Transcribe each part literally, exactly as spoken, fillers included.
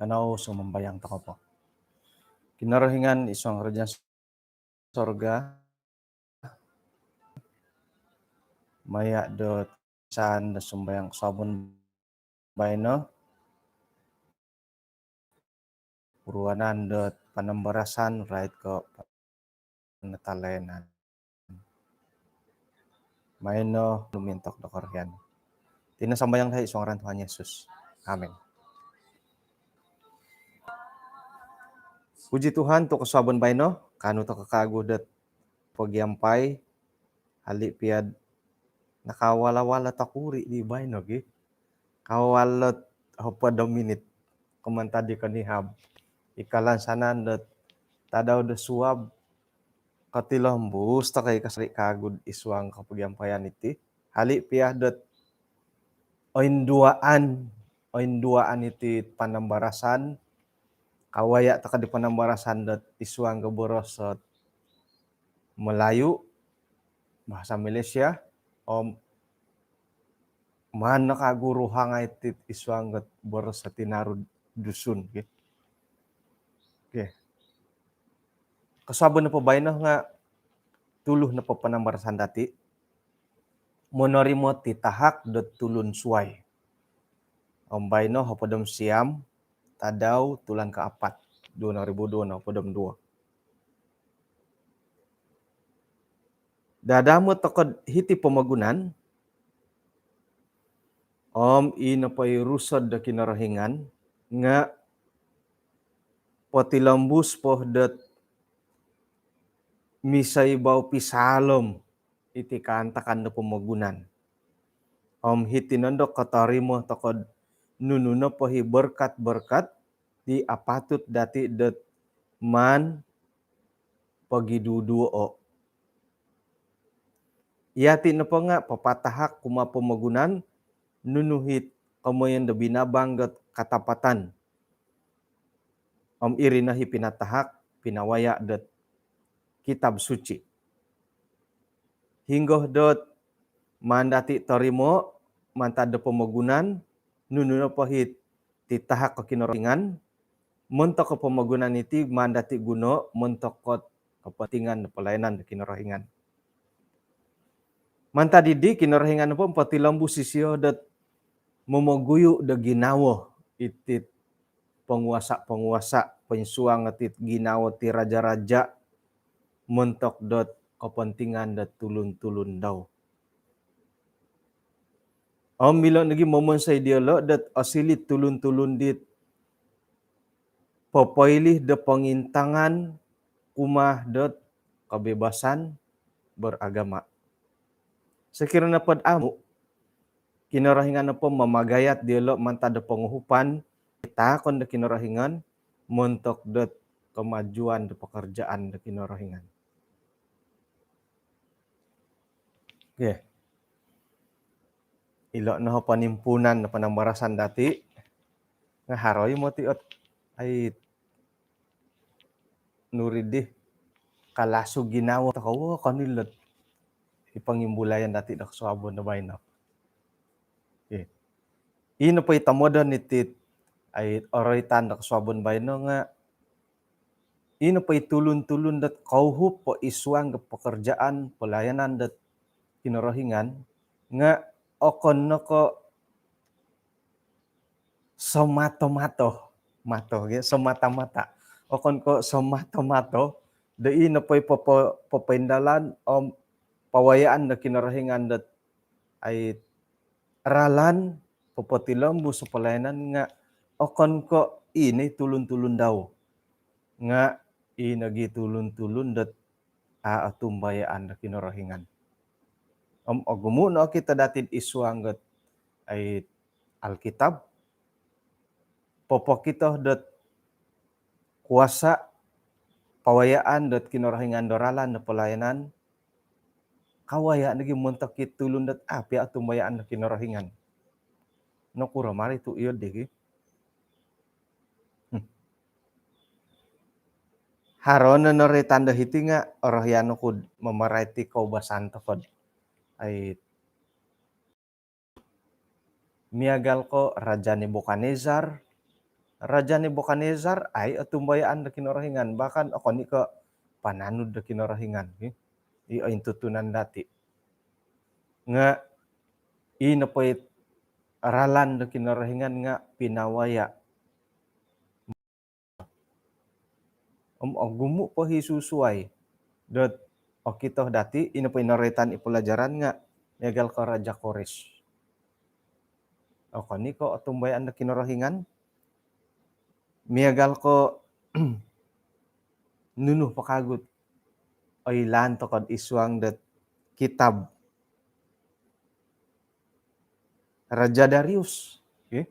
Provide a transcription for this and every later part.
Kanou sumambayang tokou po. Kinorohingan id suang Kerajaan Sorga, maya dot saan do sumambayang kosuabon baino, puruanan dot panambarasan rait ko penatalayanan. Maino lumintok do korohian. Iti no sambayang dahai id suang ngaran Tuhan Yesus. Amin. Puji Tuhan tu kosuabon baino, kaanu tokou kawagu dot pogiampai, hali pia nakawal-awal tokuri di baino gi. Kawal dot hopod do minit ko mantad di konihab. Ikalansanan dot tadau do suab, kotilombus tokou kasari kawagu id suang kopogiampaian iti. Hali pia dot oinduaan, oinduaan iti panambarasan, kawaya tokou di panambarasan dot id suang do boros dot Melayu, bahasa Malaysia, om maan no kawagu ruhangai iti id suang dot boros dot tinaru Dusun, okey. Okey. Kosuabon nopo baino nga tuluh nopo panambarasan dati, monorimo titahak dot tulun suai. Om baino hopod om siam, tadau tulan kaapat, duo noribu duo nohopod om duo. Dadamot tokou hiti pomogunan, om i nopo i Rusod do Kinorohingan nga potilombus po dot misoibau pisaalom iti kaantakan do pomogunan. Om hiti nondo kotorimo tokou nunu nopo i berkat-berkat di apatut dati dot maan pogiduduo. Yati nopo nga papatahak kumaa pomogunan nunu it komoyon do binabang dot katapatan. Om iri no i pinatahak, pinawaya dot Kitab Suci. Hinggo dot maan dati torimo mantad do pomogunan nunu nopo it titahak do Kinorohingan, montok do pomogunan iti maan dati guno montok dot kepentingan do pelayanan do Kinorohingan. Mantad dii Kinorohingan nopo potilombus isio dot momoguyu do ginawo iti penguasa-penguasa, poinsuang iti ginawo ti raja-raja montok dot kepentingan dot tulun-tulun dau. Om milo nogi momonsoi diolo dot osiliu tulun-tulun dit popoilih do pongintangan kumaa dot kebebasan beragama. Sekiranya pod amu, Kinorohingan nopo mamagayat diolo mantad do ponguhupan, taakon do Kinorohingan montok dot kemajuan do pekerjaan do Kinorohingan. Okey. Ilo no panimpunan do panambarasan dati. Nga haro i moti ot ai nuri di kalasu ginawo tokou, koni ilo i pangimbulayan dati do kosuabon do baino. Okey. I nopo i tomodon iti ai oroitan do kosuabon baino nga i nopo i tulun-tulun dot kouhup po id suang do pekerjaan pelayanan dot Kinorohingan nga okon no ko somato-mato, mato, okey, semata-mata. Okon ko somato-mato do i nopo i popo-, popoindalan om pawayaan do Kinorohingan dot ai ralan popotilombus do pelayanan nga okon ko i no i tulun-tulun dau, nga i nogi tulun-tulun dot a otumbayaan do Kinorohingan. Om ogumu no okito dati id suang dot ai Alkitab, popokito dot kuasa pawayaan dot Kinorohingan do ralan do pelayanan, kawaya nogi montok i tulun dot a pia otumbayaan do Kinorohingan. Nokuro mari tu iyo digi. Hmm. Haro no noroitan do hiti nga orohian oku do mamarait i koubasan tokou do ai miagal ko Raja Nebukadnezar, Raja Nebukadnezar, ai otumbayaan do Kinorohingan, bahkan okon i ko pananud do Kinorohingan, ki. I ointutunan dati. Nga i nopo i ralan do Kinorohingan nga pinawaya. Om ogumu po i susuai dot okito dati, i nopo i noroitan i pelajaran nga miagal ko Raja Koresh. Okon i ko otumbayaan do Kinorohingan, miagal ko nunu po kagu ot oilaan toko id suang dot kitab Raja Darius. Okey.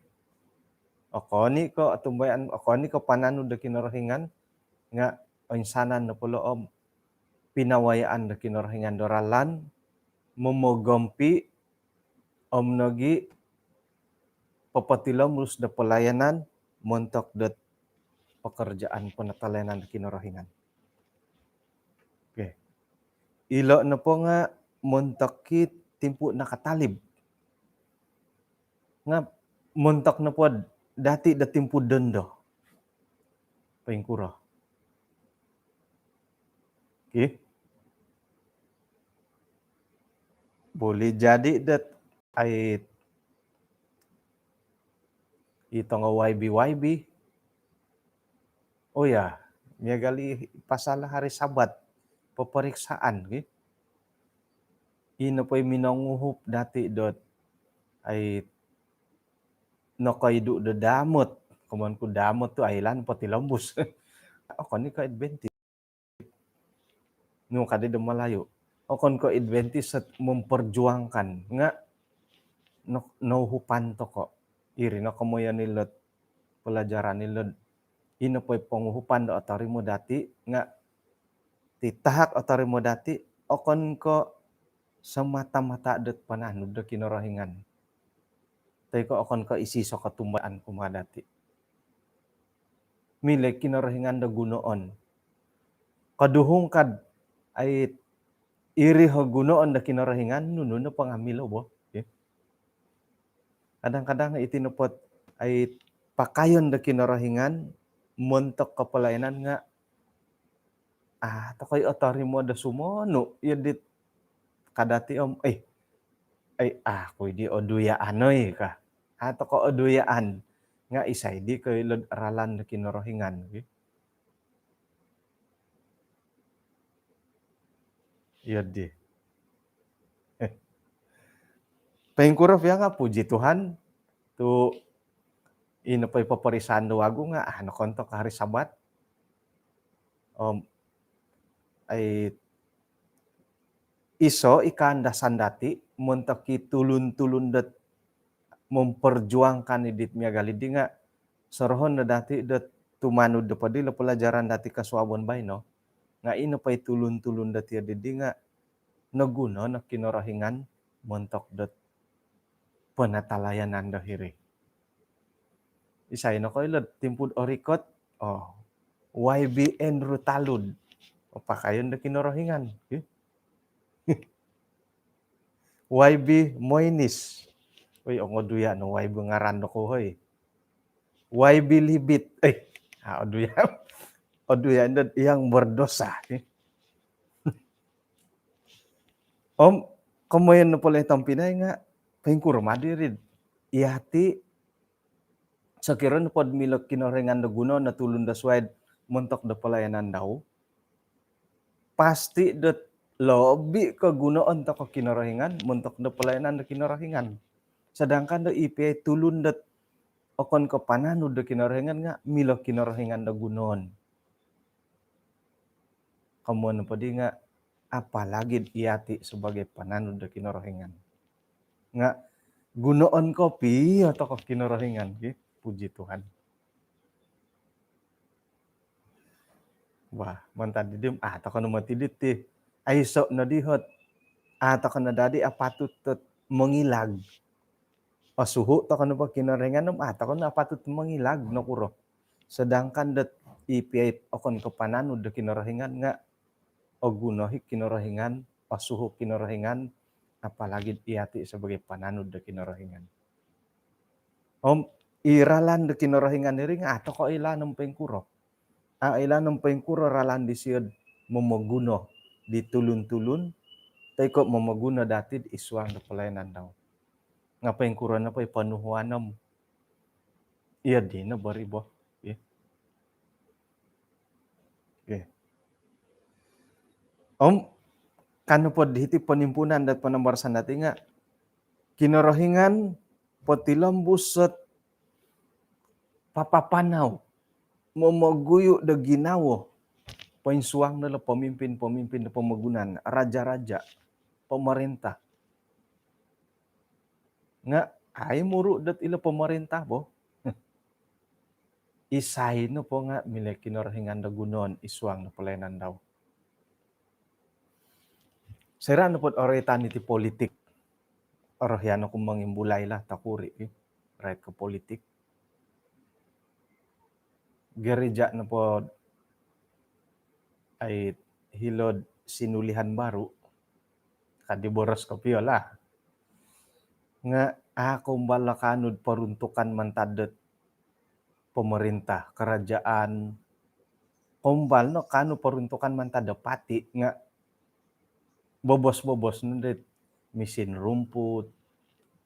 Okon i ko otumbayaan, okon i ko pananud do Kinorohingan, nga oinsanan nopo ilo om pinawayaan do Kinorohingan do ralan momogompi om nogi popotilombus do pelayanan montok dot pekerjaan penatalayanan do Kinorohingan. Okey. Ilo nopo nga montok i timpu nakatalib. Nga montok nopo dati do timpu dondo, poingkuro? Okey. Boleh jadi dot ai i tongo Y B Y B. Oh ya, miagal i pasal hari Sabat, peperiksaan, ki. I nopo i minonguhup dati dot ai nokoidu do damot. Komoyon ku damot tu oilaan potilombus. Okon i ko Adventist. Nu ka di do Melayu. Okon ko Adventist ot memperjuangkan, nga no-, nouhupan toko. Iri no komoyon ilo ot pelajaran ilo ot i nopo i ponguhupan do otorimo dati nga titahak otorimo dati, okon ko semata-mata dot pananud do Kinorohingan. Toi ko okon ko iso-iso kotumbayaan kumaa dati. Milo i Kinorohingan do gunoon. Koduhung kad ai iri o gunoon do Kinorohingan, nunu nopo nga milo bo. Okey. Kadang-kadang iti nopo ot ai pakayon do Kinorohingan montok ko pelayanan nga, ah, toko i otorimo do sumonu, iyo dit ka dati om, eh, ai, ah, aku di oduyaan oi ka. Ah, toko oduyaan. Nga isai di koilo ot ralan do Kinorohingan, ki. Iyo di. Eh. Poingkuro pia nga, puji Tuhan, tu i nopo i peperiksaan do wagu nga, ah, nokoontok hari Sabat. Om ai iso i kaandasan dati montok i tulun-tulun dot memperjuangkan i dit miagal i di nga sorohon no dati dot tumanud nopo di ilo pelajaran dati kosuabon baino. Nga i nopo i tulun-tulun dot iyo di nga noguno no Kinorohingan montok dot penatalayanan do hiri. Isai no koilo ot timpu ot orikot? Oh, Y B Andrew Talud. Oh, pakayon do Kinorohingan, ki. Y B Moinis. Oi, ongoduya no Y B ngaran dokoyu, hoi. Y B Libit. Eh, ah, oduya. Oduya ndo yang berdosa, ki. Om komoyon nopo ilo tompinai nga, poingkuro ma di iri? Yati, sokiro nopo do milo Kinorohingan do gunoon o tulun do suai montok do pelayanan dau, pasti dot lobi ko gunoon toko Kinorohingan montok do pelayanan do Kinorohingan. Sedangkan do i pia i tulun dot okon ko pananud do Kinorohingan nga milo Kinorohingan do gunoon. Komoyon nopo di nga, apalagi yati sebagai pananud do Kinorohingan. Nga gunoon kopio toko Kinorohingan, ki. Puji Tuhan. Wah, mantad di dim, ah, toko no moti diti. Aiso no di ot, ah, toko no dadi apatut dot mongilag. Osuhu toko nopo Kinorohingan om, ah, toko no apatut mongilag, nokuro? Sedangkan dot i pia i okon ko pananud do Kinorohingan nga oguno i Kinorohingan, osuhu Kinorohingan, apalagi yati sebagai pananud do Kinorohingan. Om I ralan do Kinorohingan iri nga' a' toko' oilaan om poingkuro. A' oilaan om poingkuro ralan disio'd momoguno di tulun-tulun, toi ko' momoguno dati'd isuang do palayanan dau. Nga' poingkuro nopo i ponuhuan om iyo dino bori bo. Okey. Okey. Om, ka nopo'd hiti ponimpuunan dot panambarasan dati nga', Kinorohingan potilombus ot papapanau, momoguyu' do ginawo poinsuang dilo pemimpin-pemimpin do pomogunan, raja-raja, pemerintah. Nga' ai muru' dot ilo pemerintah bo. Isai nopo nga' milo Kinorohingan do gunoon isuang do palayanan dau. Soira' nopo'd oroitan iti politik, orohian oku mongimbulai lah, tokuri' i rait ko politik. Gereja nopo ai hilo'd Sinulihan Baru, ka di boros kopio lah. Nga' a' koumbal no kaanu'd peruntukan mantad dot pemerintah, kerajaan. Koumbal no kaanu peruntukan mantad do parti nga' bobos-bobos no dit misin rumput,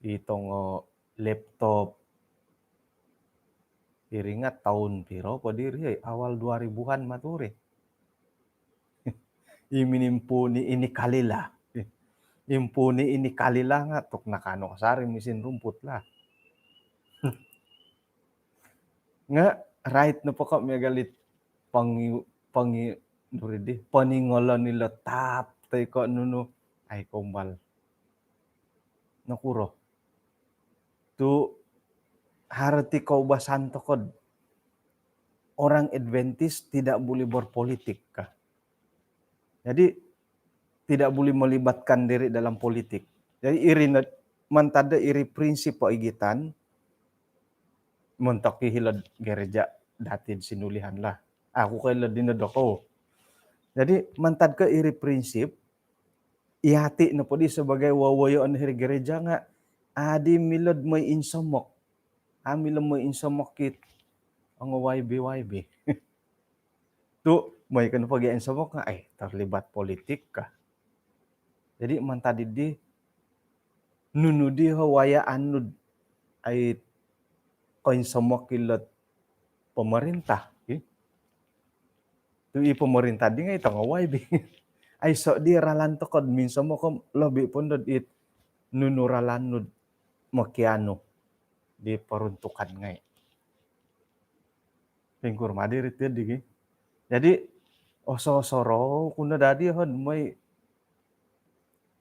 i tongo laptop. Iri nga' toun piro po diri, ai, awal dua ribuan matu ri. I minimpuun i ini kali lah. Impuun i ini kali lah nga' tu' nakaanu kasari misin rumput lah. Nga' rait nopo ko' miagal it pongi-, pongi-, nuri di, poningolon ilo tap, toi ko' nunu, ai koumbal. Nokuro? Tu' haro ti koubasan toko'd orang Adventist tidak boleh berpolitik ka. Jadi, tidak boleh melibatkan diri dalam politik. Jadi, iri no, mantad do iri prinsip poigitan, montok i hilo'd gereja dati'd Sinulihan lah. Aku koilo dino dokou. Jadi, mantad ko iri prinsip, iyati' nopo di sebagai wowoyoon hiri gereja nga' a' di milo'd moi insomok. A' milo moi insomok it ongo Y B Y B. Tu' moi ko nopo gia insomok nga', ai, terlibat politik ka. Jadi, mantad di, nunu di ho wayaan nu'd, ai, koinsomok ilo'd pemerintah, ki? Tu' i pemerintah di ngai' tongo Y B. Aiso' di ralan toko'd minsomok om lobi' po ndo'd it nunu ralan nu'd mokianu di peruntukan ngai'. Poingkuro ma diri ti di gi. Jadi, oso-osorou ku no dadi hod moi,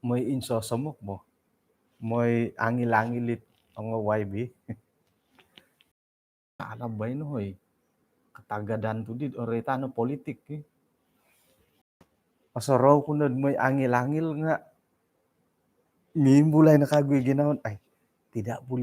moi insosomok bo. Moi angil-angil it ongo Y B. Alah baino hoi. Katagadan tu di oroitan o politik ki. Osorou ku nod moi angil-angil nga' mimbulai no kagu i ginawo. Ai, tidak boleh